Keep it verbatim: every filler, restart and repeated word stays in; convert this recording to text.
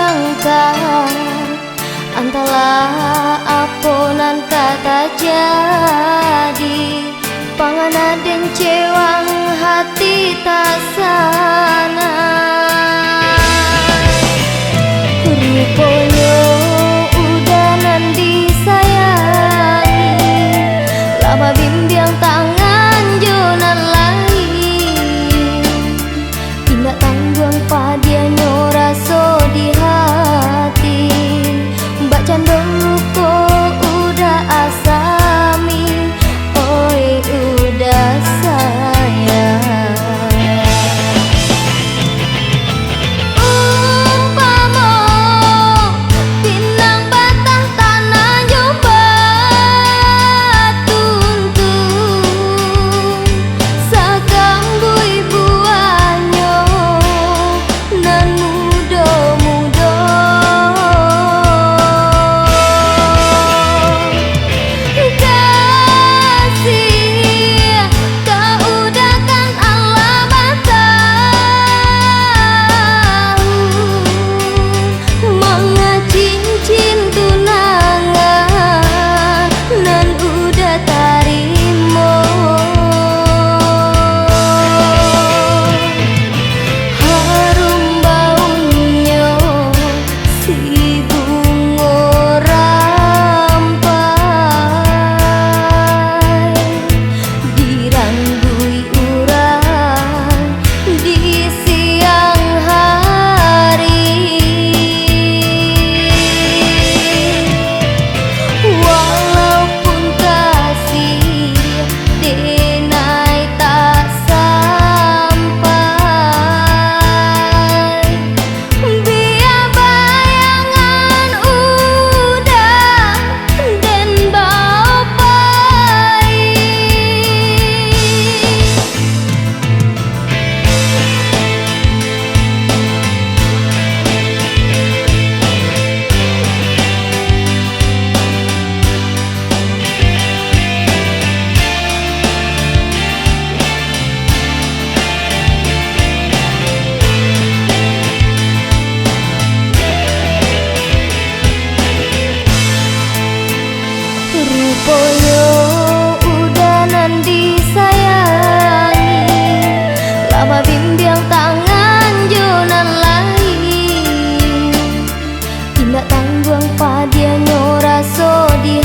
Angka, antahlah apo nan ka tajadi, pangana den cewang hati tak sanang. Ruponyo Uda nan disayangi, lah babimbiang tangan jo nan lain. Indak tangguang padiahnyo raso di hati, bak cando luko Uda asami, oi Uda sayang. Umpamo pinang batang tanah jo batuntu, sakambuik buahnyo nan mudo-mudo. Kasih ka Uda kan alah batahun, manga cincin tunangan nan Uda tarimo. Harum baunnyo si bungo rampai, diranduik urang di siang hari. Walaupun kasih denai tak sampai, bia bayangan Uda den bao pai. Ruponyo Uda nan disayangi, lah babimbiang tangan jo nan lain. Indak tangguang padiahnyo raso di